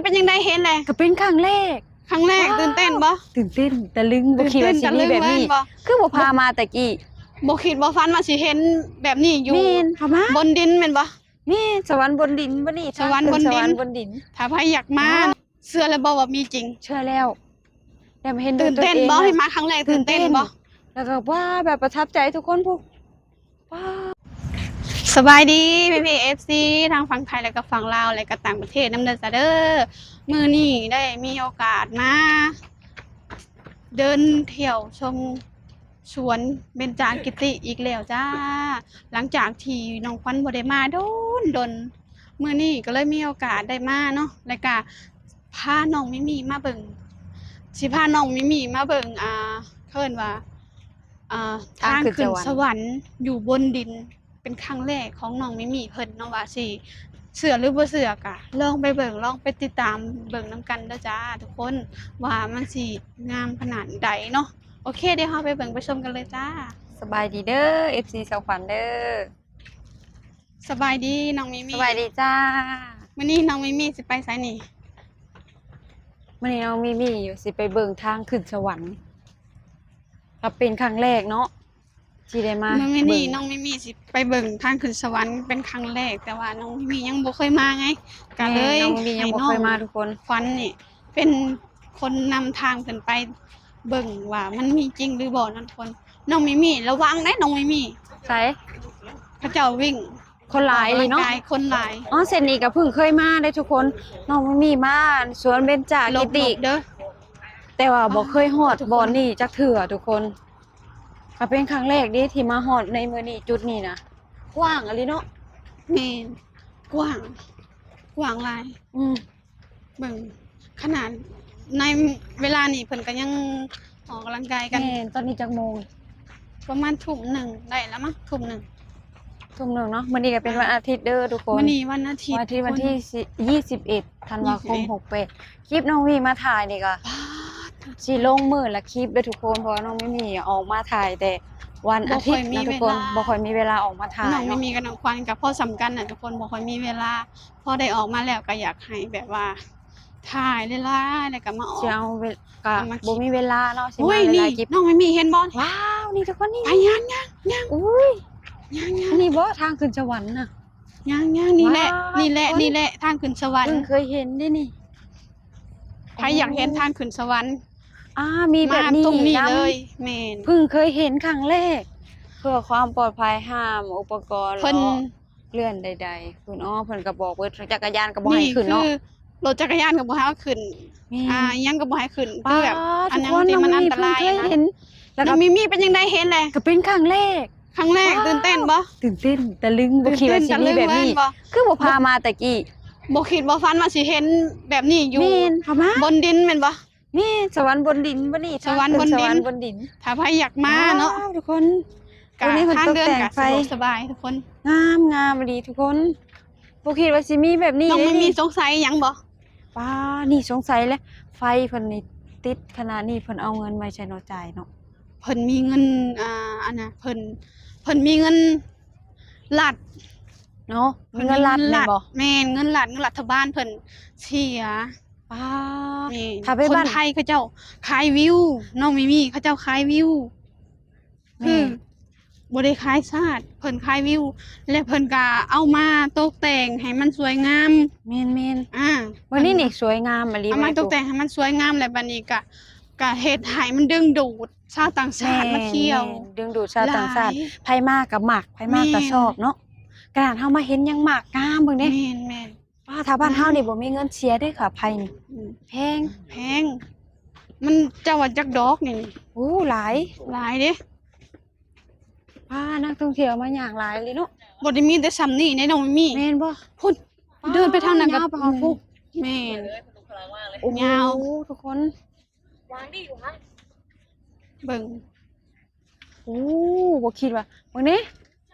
ເປັນຈັ່ງໃດ ເຫັນແລ້ວ? ກໍເປັນຄັ້ງແລກ. ຄັ້ງແລກ. ວ້າວ ຕື່ນເຕັ້ນບໍ່? ຕື່ນເຕັ້ນ ຕະລຶງ ບໍ່ຄິດວ່າຊິມີແບບນີ້. ຕື່ນເຕັ້ນຕະລຶງເລີຍແມ່ນບໍ່? ຄືບໍ່ພາມາແຕ່ກີ້. ບໍ່ຄິດບໍ່ຝັນວ່າຊິເຫັນແບບນີ້ຢູ່ ແມ່ນ ພາມາ ບົນດິນແມ່ນບໍ່? ແມ່ນ ສະຫວັນບົນດິນ ບັດນີ້ ສະຫວັນບົນດິນ ສະຫວັນບົນດິນ. ຖ້າໃຜຢາກມາ ວ້າວ ເຊື່ອແລ້ວບໍ່ວ່າມີຈິງ? ເຊື່ອແລ້ວ ໄດ້ມາເຫັນດ້ວຍຕົນເອງ. ຕື່ນເຕັ້ນບໍ່? ເຫັນມາຄັ້ງແລກ ຕື່ນເຕັ້ນບໍ່? ແລ້ວກໍ ວ້າ ແບບປະທັບໃຈທຸກຄົນພຸ້ນ. ວ້າ ສະບາຍດີພີ່ໆ ເອັຟຊີ ທັງຝັ່ງໄທ ແລະກໍຝັ່ງລາວ ແລະກໍຕ່າງປະເທດນຳເດີຈ້າເດີ. ມື້ນີ້ໄດ້ມີໂອກາດມາເດີນທ່ຽວຊົມສວນເບັນຈາກິຕິອີກແລ້ວຈ້າ ຫຼັງຈາກທີ່ນ້ອງຂວັນບໍ່ໄດ້ມາດົນໆ. ມື້ນີ້ກໍເລີຍມີໂອກາດໄດ້ມາເນາະ ແລະກະພານ້ອງມິມີມາເບິ່ງ ຊິພານ້ອງມິມີມາເບິ່ງ ອ່າ ເອີ້ນວ່າ ອ່າ ທາງຂຶ້ນສະຫວັນ ທາງຂຶ້ນສະຫວັນຢູ່ບົນດິນ ເປັນຄັ້ງແລກຂອງນ້ອງມິມີເພິ່ນເນາະ ວ່າຊິເຊື່ອຫຼືບໍ່ເຊື່ອ ກະລອງໄປເບິ່ງ ລອງໄປຕິດຕາມເບິ່ງນຳກັນເດີຈ້າທຸກຄົນ ວ່າມັນຊິງາມຂະໜາດໃດເນາະ. ໂອເຄ ດຽວເຮົາໄປເບິ່ງໄປຊົມກັນເລີຍຈ້າ. ສະບາຍດີເດີ ເອັຟຊີ ສາວຂວັນເດີ. ສະບາຍດີນ້ອງມິມີ. ສະບາຍດີຈ້າ. ມື້ນີ້ນ້ອງມິມີຊິໄປໃສນີ້? ມື້ນີ້ນ້ອງມິມີຢູ່ ຊິໄປເບິ່ງທາງຂຶ້ນສະຫວັນ ກໍເປັນຄັ້ງແລກເນາະ ທີ່ໄດ້ມາ. ມື້ນີ້ນ້ອງມິມີຊິໄປເບິ່ງທາງຂຶ້ນສະຫວັນເປັນຄັ້ງແລກ ແຕ່ວ່ານ້ອງມິມີຍັງບໍ່ເຄີຍມາໄງ ກໍເລີຍ ນ້ອງມິມີຍັງບໍ່ເຄີຍມາທຸກຄົນ. ຂວັນນີ້ເປັນຄົນນຳທາງເພິ່ນໄປເບິ່ງວ່າມັນມີຈິງຫຼືບໍ່ນັ້ນທຸກຄົນ. ນ້ອງມິມີ ລະວັງເດ້ນ້ອງມິມີ. ໃສ? ເຂົາເຈົ້າວິ່ງ ຄົນຫຼາຍອີ່ຫຼີເນາະ ຄົນຫຼາຍ. ອໍ ເສັ້ນນີ້ກໍເພິ່ງເຄີຍມາເດ້ທຸກຄົນ. ນ້ອງມິມີມາສວນເບັນຈາກິຕິ ແຕ່ວ່າບໍ່ເຄີຍຮອດບ່ອນນີ້ຈັກເທື່ອທຸກຄົນ. ກໍເປັນຄັ້ງແລກເດ້ທີ່ມາຮອດໃນມື້ນີ້ ຈຸດນີ້ນະ ກວ້າງອີ່ຫຼີເນາະ. ແມ່ນ ກວ້າງ ກວ້າງຫຼາຍ. ອືມ ເບິ່ງ ຂະໜາດໃນເວລານີ້ເພິ່ນກໍຍັງອອກກຳລັງກາຍກັນ. ແມ່ນ ຕອນນີ້ຈັກໂມງ? ປະມານທຸ່ມໜຶ່ງໄດ້ລະມັ້ງ ທຸ່ມໜຶ່ງ ທຸ່ມໜຶ່ງເນາະ. ມື້ນີ້ກໍເປັນວັນອາທິດເດີທຸກຄົນ ມື້ນີ້ວັນອາທິດ ວັນອາທິດ ວັນທີ ຍີ່ສິບເອັດ ທັນວາຄົມ ຫົກແປດ. ຄລິບນ້ອງມີມາຖ່າຍນີ້ກໍຊິລົງມື້ລະຄລິບເດີທຸກຄົນ ເພາະວ່ານ້ອງມີມີອອກມາຖ່າຍແຕ່ວັນອາທິດນະທຸກຄົນ ບໍ່ຄ່ອຍມີເວລາອອກມາຖ່າຍ. ນ້ອງມີມີກັບນ້ອງຂວັນກໍພໍສ່ຳກັນນະທຸກຄົນ ບໍ່ຄ່ອຍມີເວລາ ພໍໄດ້ອອກມາແລ້ວກໍຢາກໃຫ້ແບບວ່າຖ່າຍຫຼາຍໆ ແລ້ວກໍມາອອກ ຊິເອົາເວ ກໍບໍ່ມີເວລາເນາະ ຊິມາຫຼາຍໆຄລິບ. ນ້ອງມີມີເຫັນບໍ່? ວ້າວ ນີ້ທຸກຄົນ ນີ້ ໄປຍ່າງໆ ອຸ້ຍ ຍ່າງໆ ອັນນີ້ບໍ່ ທາງຂຶ້ນສະຫວັນນະ? ຍ່າງໆ ນີ້ແຫຼະ ນີ້ແຫຼະ ນີ້ແຫຼະ ທາງຂຶ້ນສະຫວັນ. ເພິ່ງເຄີຍເຫັນເດ້ນີ້ ໃຜຢາກເຫັນທາງຂຶ້ນສະຫວັນ ອ່າ ມີແບບນີ້ນຳ ແມ່ນ ເພິ່ງເຄີຍເຫັນຄັ້ງແລກ. ເພື່ອຄວາມປອດໄພ ຫ້າມອຸປະກອນເລາະເລື່ອນໃດໆ ເພິ່ນ ອໍ ເພິ່ນກໍບອກເບີດ ຈັກກະຍານກໍບໍ່ໃຫ້ຂຶ້ນເນາະ ລົດຈັກກະຍານກໍບໍ່ໃຫ້ເອົາຂຶ້ນ ອ່າ ຫຍັງກໍບໍ່ໃຫ້ຂຶ້ນ ຄືແບບອັນຫຍັງທີ່ມັນອັນຕະລາຍນະ. ນ້ອງມີມີເປັນຈັ່ງໃດ ເຫັນແລ້ວ? ກໍເປັນຄັ້ງແລກ. ຄັ້ງແລກ ຕື່ນເຕັ້ນບໍ່? ຕື່ນເຕັ້ນ ຕະລຶງ ບໍ່ຄິດວ່າຊິມີແບບນີ້ ຄືບໍ່ພາມາແຕ່ກີ້. ບໍ່ຄິດບໍ່ຝັນວ່າຊິເຫັນແບບນີ້ຢູ່ ແມ່ນ ພາມາ ບົນດິນແມ່ນບໍ່? ແມ່ນ ສະຫວັນບົນດິນ ບັດນີ້ ສະຫວັນບົນດິນ ສະຫວັນບົນດິນ. ຖ້າໃຜຢາກມາເນາະ ວ້າວ ທຸກຄົນ ກະທາງເດີນກະສະດວກສະບາຍທຸກຄົນ ງາມ ງາມອີ່ຫຼີທຸກຄົນ. ບໍ່ຄິດວ່າຊິມີແບບນີ້. ນ້ອງມີມີສົງໄສຫຍັງບໍ່? ປ້າ ນີ້ສົງໄສແຫຼະ ໄຟເພິ່ນນີ້ຕິດຂະໜາດນີ້ ເພິ່ນເອົາເງິນໄວ້ໃສເນາະ ຈ່າຍເນາະ? ເພິ່ນມີເງິນ ອ່າ ອັນນະ ເພິ່ນ ເພິ່ນມີເງິນລັດເນາະ ມີເງິນລັດແມ່ນບໍ່? ແມ່ນ ເງິນລັດ ເງິນລັດຖະບານເພິ່ນເສຍ. ປ້າ ແມ່ນ ຖ້າໄປບ້ານ ຄົນໄທເຂົາເຈົ້າຂາຍວິວ ນ້ອງມີມີ ເຂົາເຈົ້າຂາຍວິວ ແມ່ນ ຄືບໍ່ໄດ້ຂາຍຊາດ ເພິ່ນຂາຍວິວ ແລະເພິ່ນກະເອົາມາຕົກແຕ່ງໃຫ້ມັນສວຍງາມ. ແມ່ນໆ ອ່າ ມື້ນີ້ນີ້ສວຍງາມອີ່ຫຼີ ເອົາມາຕົກແຕ່ງໃຫ້ມັນສວຍງາມ ແລະບາດນີ້ກະ ກະເຮັດໃຫ້ມັນດຶງດູດຊາວຕ່າງຊາດມາທ່ຽວ. ແມ່ນໆ ດຶງດູດຊາວຕ່າງຊາດ ໃຜມາກະມັກ ໃຜມາກະຊອບເນາະ. ຂະໜາດເຮົາມາເຫັນຍັງມັກ ງາມເບິ່ງເດ້. ແມ່ນໆ ປ້າ ຖ້າບ້ານເຮົານີ້ບໍ່ມີເງິນເສຍເດ້ຄ່າໄຟນີ້ ອືມ ແພງ ແພງ. ມັນ ເຈົ້າວ່າຈັກດອກນີ້? ໂອ້ ຫຼາຍ ຫຼາຍເດ້. ປ້າ ນັກທ່ອງທ່ຽວມາຍ່າງຫຼາຍເລີຍເນາະ ບໍ່ໄດ້ມີແຕ່ຊ່ຳນີ້ເດ້ນ້ອງມີ. ແມ່ນບໍ່? ພຸ້ນ ປ້າ ເດີນໄປທາງນັ້ນກໍຍາວໄປຮອດພຸ້ນ. ແມ່ນ ໂອ້ໂຫ ຍາວ ທຸກຄົນ ເບິ່ງ ໂອ້ ບໍ່ຄິດວ່າ ເບິ່ງນີ້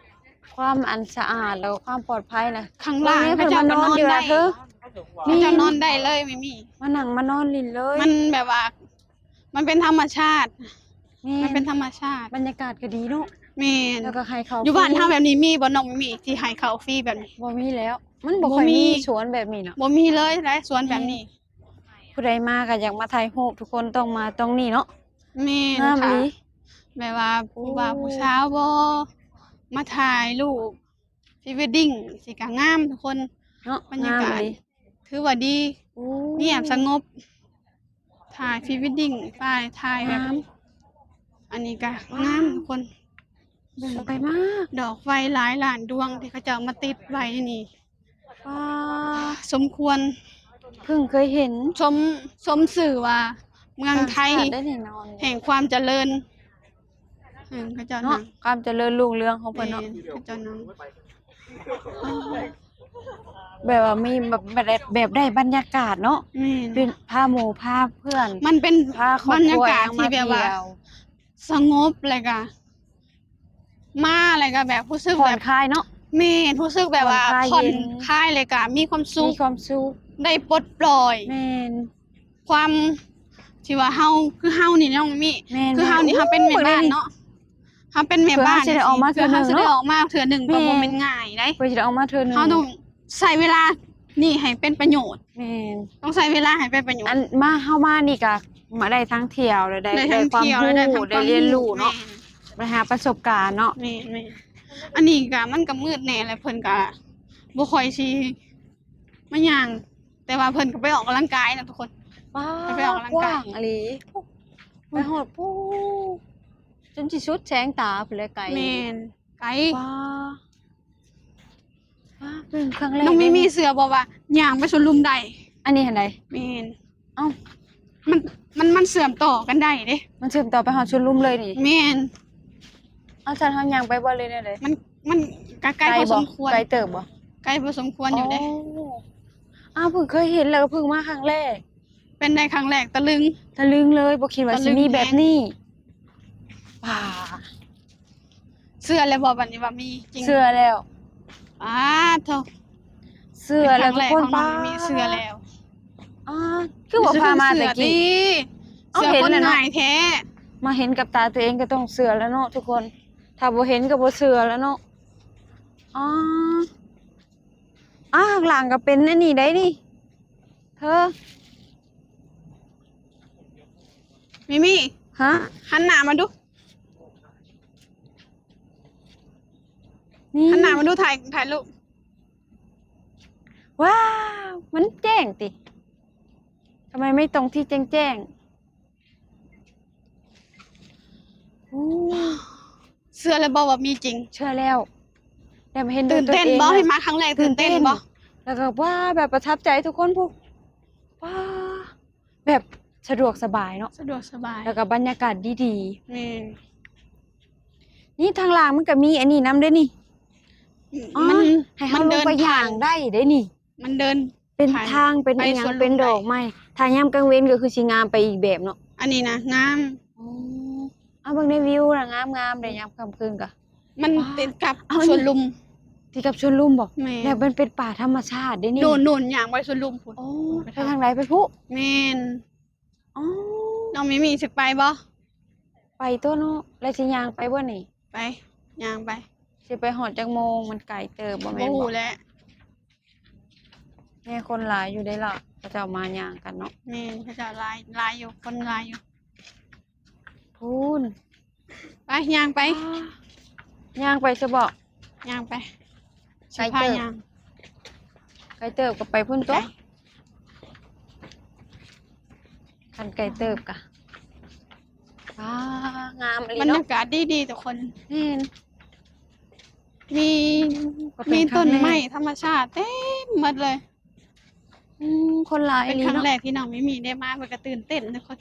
ຄວາມອັນສະອາດ ແລ້ວກໍຄວາມປອດໄພນະ. ຂ້າງລ່າງເຂົາເຈົ້າກໍນອນໄດ້ ເຂົາເຈົ້ານອນໄດ້ເລີຍ ມີ ມີ ມານັ່ງມານອນຫຼິ້ນເລີຍ. ມັນແບບວ່າ ມັນເປັນທຳມະຊາດ ແມ່ນ ມັນເປັນທຳມະຊາດ ບັນຍາກາດກໍດີເນາະ. ແມ່ນ ແລ້ວກໍໃຫ້ເຂົ້າ ຢູ່ບ້ານເຮົາແບບນີ້ມີບໍ່ນ້ອງມີ ທີ່ໃຫ້ເຂົ້າຟຣີແບບນີ້? ບໍ່ມີແລ້ວ ມັນບໍ່ຄ່ອຍມີສວນແບບນີ້ເນາະ ບໍ່ມີເລີຍ ສວນແບບນີ້. ຜູ້ໃດມາກໍຢາກມາຖ່າຍຮູບ ທຸກຄົນຕ້ອງມາຕອງນີ້ເນາະ. ແມ່ນ ງາມອີ່ຫຼີ ແບບວ່າຜູ້ບ່າວຜູ້ສາວບໍ່ມາຖ່າຍຮູບ pre wedding ຊິກະງາມທຸກຄົນເນາະ. ບັນຍາກາດຖືວ່າດີ ໂອ້ ງຽບສະຫງົບ ຖ່າຍ pre wedding ຖ່າຍ ຖ່າຍແບບ ງາມ ອັນນີ້ກະງາມທຸກຄົນ ເບິ່ງ ສວຍມາກ ດອກໄຟຫຼາຍລ້ານດວງທີ່ເຂົາເຈົ້າມາຕິດໄວ້ນີ້ ວ້າ ສົມຄວນ ເພິ່ງເຄີຍເຫັນ ສົມ ສົມຊື່ວ່າເມືອງໄທ ຕ່າງຊາດໄດ້ແນ່ນອນ ແຫ່ງຄວາມຈະເລີນ ເອີ ເຂົາເຈົ້າເນາະ ນັ່ງ ຄວາມຈະເລີນຮຸ່ງເຮືອງຂອງເພິ່ນເນາະ ແມ່ນ ເຂົາເຈົ້ານັ່ງ ແບບວ່າມີແບບ ແບບ ແບບໄດ້ບັນຍາກາດເນາະ ແມ່ນ ເປັນພາໝູ່ພາເພື່ອນ ມັນເປັນບັນຍາກາດທີ່ແບບວ່າສະຫງົບ ແລ້ວກະ ມາແລ້ວກໍແບບຮູ້ສຶກແບບຜ່ອນຄາຍເນາະ ແມ່ນ ຮູ້ສຶກແບບວ່າຜ່ອນຄາຍ ຜ່ອນຄາຍ ເຢັນ ແລ້ວກໍມີຄວາມສຸກ ມີຄວາມສຸກ ໄດ້ປົດປ່ອຍ ແມ່ນ ຄວາມທີ່ວ່າເຮົາ ຄືເຮົານີ້ນ້ອງມີ ແມ່ນ ຄືເຮົານີ້ ເຮົາເປັນແມ່ບ້ານເນາະ ເຮົາເປັນແມ່ບ້ານ ເພື່ອເຮົາຊິໄດ້ອອກມາເທື່ອໜຶ່ງເນາະ ເພື່ອເຮົາຊິໄດ້ອອກມາເທື່ອໜຶ່ງ ແມ່ນ ກໍບໍ່ແມ່ນງ່າຍໃດ ເພື່ອຊິໄດ້ອອກມາເທື່ອໜຶ່ງ ເຮົາຕ້ອງ ໃຊ້ເວລານີ້ໃຫ້ເປັນປະໂຫຍດ ແມ່ນ ຕ້ອງໃຊ້ເວລາໃຫ້ເປັນປະໂຫຍດ ອັນມາ ເຮົາມານີ້ກະມາໄດ້ທັງທ່ຽວ ແລະໄດ້ ໄດ້ທັງທ່ຽວ ໄດ້ຄວາມຮູ້ ໄດ້ຮຽນຮູ້ເນາະ ແມ່ນ ໄດ້ຫາປະສົບການເນາະ ແມ່ນໆ ອັນນີ້ກະ ມັນກະມືດແດ່ ແລະເພິ່ນກະບໍ່ຄ່ອຍຊິມາຍ່າງ ແຕ່ວ່າເພິ່ນກະໄປອອກກຳລັງກາຍນະທຸກຄົນ ວ້າ ໄປອອກກຳລັງກາຍ ກວ້າງອີ່ຫຼີ ໄປຮອດພຸ້ນ ຈົນຊິສຸດແສງຕາພຸ້ນແຫຼະ ໄກ ແມ່ນ ໄກ ວ້າ ວ້າ ເບິ່ງຄັ້ງແລກ ນ້ອງມີມີເຊື່ອບໍ່ວ່າຍ່າງໄປສວນລຸມໄດ້ ອັນນີ້ຫັ້ນໃດ ແມ່ນ ເອົ້າ ມັນ ມັນ ມັນເຊື່ອມຕໍ່ກັນໄດ້ເດ້ ມັນເຊື່ອມຕໍ່ໄປຮອດສວນລຸມເລີຍນີ້ ແມ່ນ ເອົາ ຊັ້ນເຮົາຍ່າງໄປບໍ່ ຫຼືແນວໃດ ມັນ ມັນກະໄກພໍສົມຄວນ ໄກເຕີບບໍ່ ໄກພໍສົມຄວນຢູ່ເດ້ ໂອ້ ອ້າວ ເພິ່ງເຄີຍເຫັນ ແລ້ວກໍເພິ່ງມາຄັ້ງແລກ ເປັນໃນຄັ້ງແລກ ຕະລຶງ ຕະລຶງເລີຍ ບໍ່ຄິດວ່າຊິມີແບບນີ້ ຕະລຶງແຮງ ວ້າ ເຊື່ອແລ້ວບໍ່ບັດນີ້ວ່າມີຈິງ ເຊື່ອແລ້ວ ອ້າໂທ້ ເຊື່ອແລ້ວທຸກຄົນ ເປັນຄັ້ງແລກຂອງນ້ອງມີ ເຊື່ອແລ້ວ ອ້າ ຄືວ່າພາມາແຕ່ກີ້ ເຊື່ອຄົນງ່າຍແທ້ ມາເຫັນກັບຕາຕົວເອງກໍຕ້ອງເຊື່ອແລ້ວເນາະທຸກຄົນ ຖ້າບໍ່ເຫັນກໍບໍ່ເຊື່ອແລ້ວເນາະ ອ້າ ອ້າ ຂ້າງຫຼັງກໍເປັນອັນນີ້ໄດ໋ນີ້ ເທີ ມີມີ ຮະ ຫັນໜ້າມາດູ ນີ້ ຫັນໜ້າມາດູ ຖ່າຍ ຖ່າຍຮູບ ວ້າວ ມັນແຈ້ງຕິ ທຳໄມໄມ່ຕົງທີ່ແຈ້ງໆ ໂອ້ ເຊື່ອແລ້ວບໍ່ວ່າມີຈິງ ເຊື່ອແລ້ວ ໄດ້ມາເຫັນດ້ວຍຕົນເອງ ຕື່ນເຕັ້ນບໍ່ ເນາະ ເຫັນມາຄັ້ງແລກ ຕື່ນເຕັ້ນ ຕື່ນເຕັ້ນບໍ່ ແລ້ວກໍ ວ້າ ແບບປະທັບໃຈທຸກຄົນພຸ້ນ ວ້າ ແບບສະດວກສະບາຍເນາະ ສະດວກສະບາຍ ແລ້ວກໍບັນຍາກາດດີໆ ແມ່ນ ນີ້ທາງລ່າງມັນກໍມີອັນນີ້ນຳເດ້ນີ້ ອືມ ອໍ ມັນ ໃຫ້ເຮົາລົງໄປຍ່າງໄດ້ເດ້ນີ້ ມັນເດີນ ເປັນທາງ ເປັນອີ່ຫຍັງ ເປັນດອກໄມ້ ຖ້າຍາມກາງເວັນກໍຄືຊິງາມໄປອີກແບບເນາະ ອັນນີ້ນະງາມ ອໍ ເອົາເບິ່ງໃນວິວນະ ງາມໆເດ້ ຍາມຄ່ຳຄືນກໍ ມັນຕິດກັບສວນລຸມ ຕິດກັບສວນລຸມບໍ? ແມ່ນ ແລ້ວມັນເປັນປ່າທຳມະຊາດເດ້ນີ້ ໂນ່ນໆ ຍ່າງໄປສວນລຸມພຸ້ນ ໂອ້ ໄປທາງໃດ ໄປພຸ້ນ ແມ່ນ ອໍ ນ້ອງມີມີຊິໄປບໍ່? ໄປຕົວະເນາະ ແລ້ວຊິຍ່າງໄປບໍ່ນີ້? ໄປ ຍ່າງໄປ ຊິໄປຮອດຈັກໂມງ? ມັນໄກເຕີບບໍ່ແມ່ນບໍ່? ບໍ່ຮູ້ແຫຼະ ແນ່ ຄົນຫຼາຍຢູ່ເດ້ລະ ເຂົາເຈົ້າມາຍ່າງກັນເນາະ ແມ່ນ ເຂົາເຈົ້າຫຼາຍ ຫຼາຍຢູ່ ຄົນຫຼາຍຢູ່ ພຸ້ນ ໄປ ຍ່າງໄປ ຍ່າງໄປຊະເບາະ ຍ່າງໄປ ໄກເຕີບ ຊິພາຍ່າງ ໄກເຕີບກໍໄປພຸ້ນຕົວະ ໄກ ຄັນໄກເຕີບກະ ວ້າ ງາມອີ່ຫຼີເນາະ ບັນຍາກາດດີໆ ທຸກຄົນ ແມ່ນ ມີ ກໍເປັນ ມີຕົ້ນໄມ້ທຳມະຊາດເຕັມໝົດເລີຍ ອືມ ຄົນຫຼາຍອີ່ຫຼີເນາະ ເປັນຄັ້ງແລກທີ່ນ້ອງມີມີໄດ້ມາ ເພິ່ນກໍຕື່ນເຕັ້ນທຸກຄົນ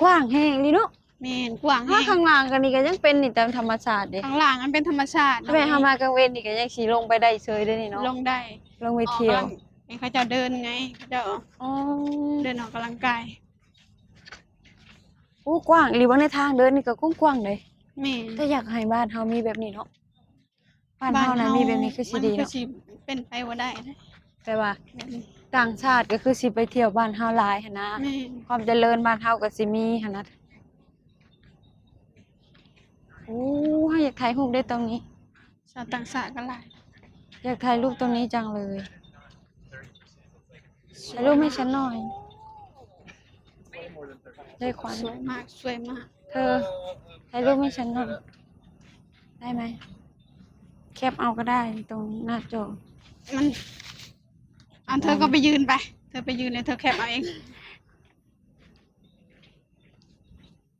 ກວ້າງແຮງອີ່ຫຼີເນາະ ແມ່ນ ກວ້າງແຮງ ຂ້າງລ່າງກໍນີ້ກໍຍັງເປັນນີ້ຕາມທຳມະຊາດເດ້ ຂ້າງລ່າງມັນເປັນທຳມະຊາດ ແມ່ນ ເຮົາມາກາງເວັນນີ້ກໍຍັງຊິລົງໄປໄດ້ເຊີຍເດ້ນີ້ເນາະ ລົງໄດ້ ລົງໄປທ່ຽວ ອອກກຳລັງ ໃຫ້ເຂົາເຈົ້າເດີນໄງ ເຂົາເຈົ້າ ອໍ ເດີນອອກກຳລັງກາຍ ໂອ້ ກວ້າງອີ່ຫຼີ ເບິ່ງໃນທາງເດີນນີ້ກໍກວ້າງໆເດ້ ແມ່ນ ແຕ່ຢາກໃຫ້ບ້ານເຮົາມີແບບນີ້ເນາະ ບ້ານເຮົານະ ບ້ານເຮົາ ມີແບບນີ້ຄືຊິດີເນາະ ມັນຄືຊິເປັນໄປບໍ່ໄດ້ເດ້ ແຕ່ວ່າ ແມ່ນ ຕ່າງຊາດກໍຄືຊິໄປທ່ຽວບ້ານເຮົາຫຼາຍຫັ້ນນະ ແມ່ນ ຄວາມຈະເລີນບ້ານເຮົາກໍຊິມີຫັ້ນນະ ໂອ້ ເຮົາຢາກຖ່າຍຮູບເດ້ຕົງນີ້ ຊາວຕ່າງຊາດກໍຫຼາຍ ຢາກຖ່າຍຮູບຕົງນີ້ຈັງເລີຍ ຖ່າຍຮູບໃຫ້ສັນໜ້ອຍ ເລີຍຂວັນ ສວຍມາກ ສວຍມາກ. ເທີ ຖ່າຍຮູບໃຫ້ສັນໜ້ອຍໄດ້ໄໝ? ແຄບເອົາກໍໄດ້ ຕົງໜ້າຈໍ ມັນ ອັນ ເທີກໍໄປຢືນໄປ ເທີໄປຢືນແລ້ວເທີແຄບເອົາເອງ.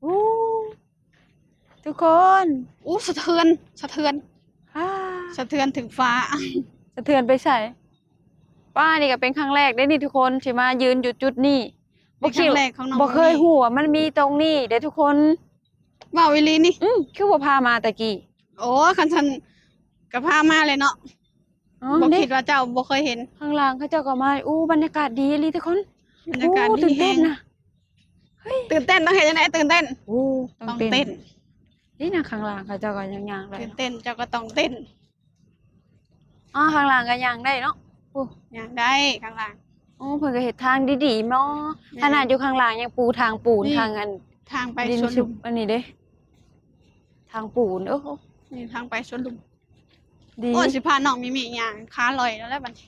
ໂອ້ ທຸກຄົນ ໂອ້ ສະເທືອນ ສະເທືອນ ອ້າ ສະເທືອນເຖິງຟ້າ ສະເທືອນໄປໃສ? ປ້າ ນີ້ກໍເປັນຄັ້ງແລກເດ້ນີ້ທຸກຄົນ ທີ່ມາຢືນຢູ່ຈຸດນີ້ ບໍ່ຄິດ ບໍ່ເຄີຍຮູ້ວ່າມັນມີຕົງນີ້ເດ້ທຸກຄົນ. ເວົ້າອີ່ຫຼີນີ້ ອື ຄືບໍ່ພາມາແຕ່ກີ້? ໂອ້ ຄັນຊັ້ນກໍພາມາແຫຼະເນາະ. ອໍ ບໍ່ຄິດວ່າເຈົ້າບໍ່ເຄີຍເຫັນ. ຂ້າງຫຼັງເຂົາເຈົ້າກໍມາ. ໂອ້ ບັນຍາກາດດີອີ່ຫຼີທຸກຄົນ. ບັນຍາກາດດີແຮງນະ. ເຮີ້ຍ ຕື່ນເຕັ້ນ ຕ້ອງເຮັດຈັ່ງໃດ? ຕື່ນເຕັ້ນ ໂອ້ ຕ້ອງເຕັ້ນ. ນີ້ນະ ຂ້າງຫຼັງເຂົາເຈົ້າກໍຍັງຍ່າງໄດ້. ຕື່ນເຕັ້ນ ເຈົ້າກໍຕ້ອງເຕັ້ນ. ອໍ ຂ້າງຫຼັງກໍຍ່າງໄດ້ເນາະ. ໂອ້ ຍ່າງໄດ້ຂ້າງຫຼັງ. ໂອ້ ເພິ່ນກໍເຮັດທາງດີໆເນາະ. ຂະໜາດຢູ່ຂ້າງຫຼັງຍັງປູທາງປູນ ທາງອັນ ທາງໄປສວນລຸມ ອັນນີ້ເດ້ ທາງປູນ. ເອີ ນີ້ທາງໄປສວນລຸມ. ດີ. ໂອ້ຍ ຊິພານ້ອງມິມິຍ່າງຂາລອຍແລ້ວບັດນີ້.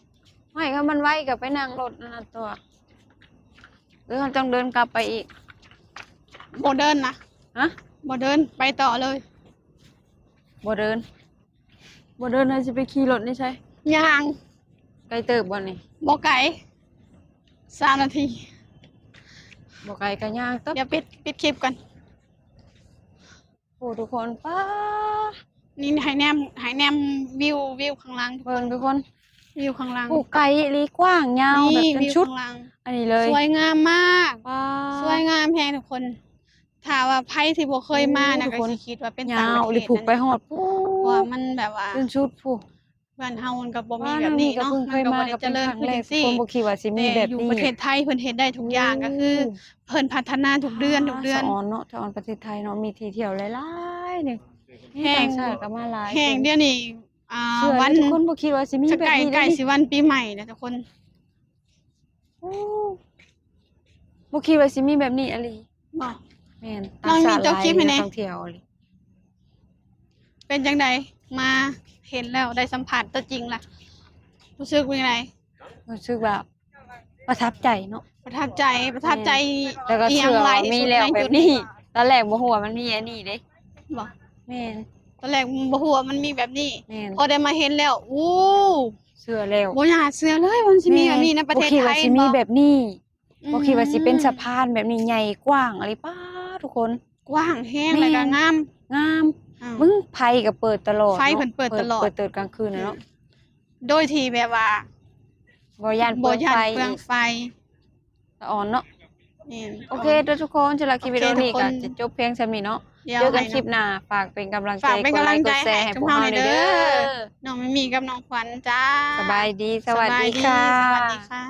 ໄວ້ ຄັນມັນໄວກໍໄປນັ່ງລົດນັ້ນຕົວະ ຫຼືເຮົາຕ້ອງເດີນກັບໄປອີກ? ບໍ່ເດີນນະ. ຮະ? ບໍ່ເດີນ ໄປຕໍ່ເລີຍ. ບໍ່ເດີນ ບໍ່ເດີນ ເຮົາຊິໄປຂີ່ລົດນີ້ໃສ? ຍ່າງ. ໄກເຕີບບໍ່ນີ້? ບໍ່ໄກ ສາມນາທີ. ບໍ່ໄກກໍຍ່າງຕົວະ. ດຽວປິດ ປິດຄລິບກ່ອນ. ໂອ້ ທຸກຄົນ ປ້າ ນີ້ໃຫ້ແນມ ໃຫ້ແນມວິວ ວິວຂ້າງຫຼັງ ເບິ່ງທຸກຄົນ ວິວຂ້າງຫຼັງ. ໂອ້ ໄກອີ່ຫຼີ ກວ້າງຍາວ ນີ້ ແບບເປັນຊຸດ ອັນນີ້ເລີຍ. ສວຍງາມມາກ ປ້າ ສວຍງາມແຮງທຸກຄົນ. ຖ້າວ່າໃຜທີ່ບໍ່ເຄີຍມານະ ໂອ້ ກໍຊິຄິດວ່າເປັນຕ່າງປະເທດ. ຍາວອີ່ຫຼີ ພຸ້ນໄປຮອດ ເພາະວ່າມັນແບບວ່າເປັນຊຸດພຸ້ນ. ບ້ານເຮົາມັນກໍບໍ່ມີແບບນີ້ເນາະ ມັນກໍບໍ່ໄດ້ຈະເລີນຂຶ້ນຈັ່ງຊີ້. ບໍ່ຄິດວ່າຊິມີແບບນີ້ ແຕ່ຢູ່ປະເທດໄທເພິ່ນເຮັດໄດ້ທຸກຢ່າງ. ໂອ້ ກໍຄືເພິ່ນພັດທະນາທຸກເດືອນ ທຸກເດືອນ. ສະອອນເນາະ ສະອອນປະເທດໄທເນາະ ມີທີ່ທ່ຽວຫຼາຍໆນີ້. ແຮງ ຕ່າງຊາດກໍມາຫຼາຍ. ແຮງ ດຽວນີ້ ອ່າ ວັນ ທຸກຄົນບໍ່ຄິດວ່າຊິມີແບບນີ້. ໃກ້ ໃກ້ຊິວັນປີໃໝ່ແລ້ວທຸກຄົນ. ໂອ້ ບໍ່ຄິດວ່າຊິມີແບບນີ້ອີ່ຫຼີ. ບໍ່ ແມ່ນ ຕ່າງຊາດຫຼາຍ ນັກທ່ອງທ່ຽວອີ່ຫຼີ. ເປັນຈັ່ງໃດ ມາເຫັນແລ້ວ ໄດ້ສຳຜັດຕົວຈິງລະ ຮູ້ສຶກວ່າຈັ່ງໃດ? ຮູ້ສຶກວ່າປະທັບໃຈເນາະ ປະທັບໃຈ ປະທັບໃຈ. ແລ້ວກໍເຊື່ອວ່າມີແລ້ວແບບນີ້. ຕອນແລກບໍ່ຮູ້ວ່າມັນມີອັນນີ້ເດ້. ບໍ່ ແມ່ນ ຕອນແລກບໍ່ຮູ້ວ່າມັນມີແບບນີ້. ແມ່ນ ພໍໄດ້ມາເຫັນແລ້ວ ໂອ້ ເຊື່ອແລ້ວ. ບໍ່ໜ້າເຊື່ອເລີຍວ່າມັນຊິມີແບບນີ້ໃນປະເທດໄທ. ບໍ່ຄິດວ່າຊິມີແບບນີ້. ບໍ່ຄິດວ່າຊິເປັນສະພານແບບນີ້ ໃຫຍ່ກວ້າງອີ່ຫຼີ. ປ້າ ທຸກຄົນ ກວ້າງແຮງ. ແມ່ນ ແລ້ວກໍງາມ ງາມ. ເບິ່ງ ໄຟກໍເປີດຕະຫຼອດ ໄຟເພິ່ນເປີດຕະຫຼອດ ເປີດກາງຄືນເນາະ. ໂດຍທີ່ແບບວ່າບໍ່ຢ້ານເປືອງໄຟ ບໍ່ຢ້ານເປືອງໄຟ. ສະອອນເນາະ. ແມ່ນ ໂອເຄເດີ້ທຸກຄົນ ສຳລັບຄລິບວິດີໂອນີ້ກໍຈະຈົບພຽງສ່ຳນີ້ເນາະ. ເຈີກັນຄລິບໜ້າ ຝາກເປັນກຳລັງໃຈ ກົດໄລກົດແຊໃຫ້ພວກເຮົາແດ່ເດີ້. ນ້ອງມິມີກັບນ້ອງຂວັນຈ້າ. ສະບາຍດີ ສະຫວັດດີ ສະຫວັດດີຄ່ະ.